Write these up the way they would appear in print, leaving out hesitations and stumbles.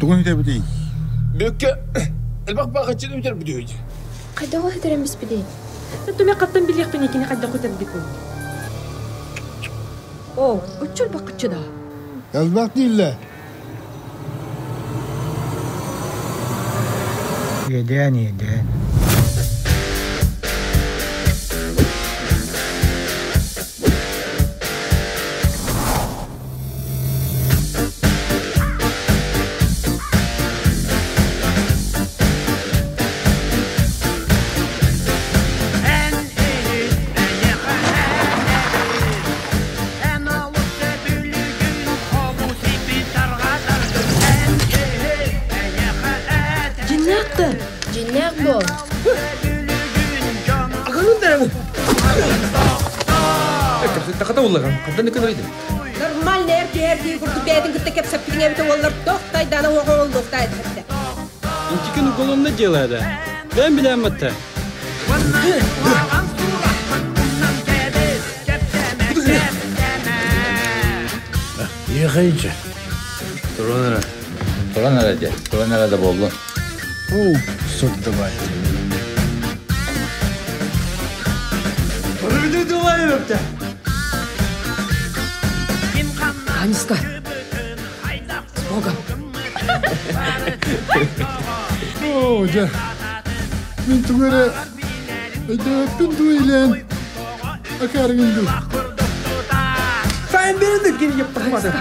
Тугун үтэбитий? Бүккэ элбэх баҕаччыны үтэрбит үһү. Хайдах үтэрэн биспитий? Түмэ хаттан билиэхпин икини хайдах үтэрбитин. О, үччүл бакыччы да. Элбэх дииллэр. Иэдээн, иэдээн. Дьиннээх да. Дьиннээх буол. Аҕалын даҕаны. Тахата уллаҕан, хантан ыкын ойдum. Нормально эрдии курдук бэйэтин кытта кэпсэппитиҥ эбитэ уоллар тох тайдаана уоҕа оллуохтаа этэ. Инчикин уголовное дело да. Ben bilemette. Иэхэйчэ. Туран эрэ. Туран эрэ дьэ. Туран эрэ да буоллун. Оо, сырдыбай. Аниска. С Богом. Оо, дьэ. Мин тугу эрэ өйдөөбөппүн дуу илээн акаарыгын дуу. Sen beni de geri yaptırmadın.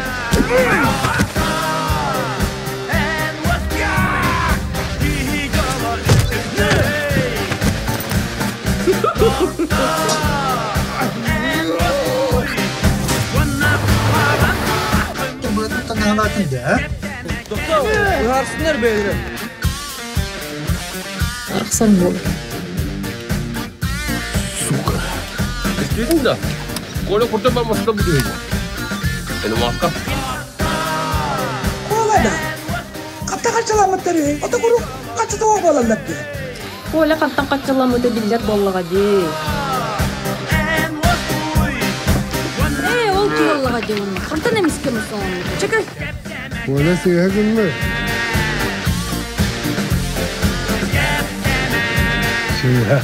Быһаарсыннар бэйэлэрэ. Арахсан буол. Сука. Действительно. Коля куртан бармасында бүдү. Эни маска. Кола да. Хатта харчыламмыттар үһү. Ото куруук хаччы тоҕо буолаллар дии. Коля хантан хаччыламмыта биллэр буоллаҕа дии. Ээ, ол киһи дии онно. Хантан эмискэ мусоҥҥун. Чекай. Коля сыыһа гынна. Сыыһа.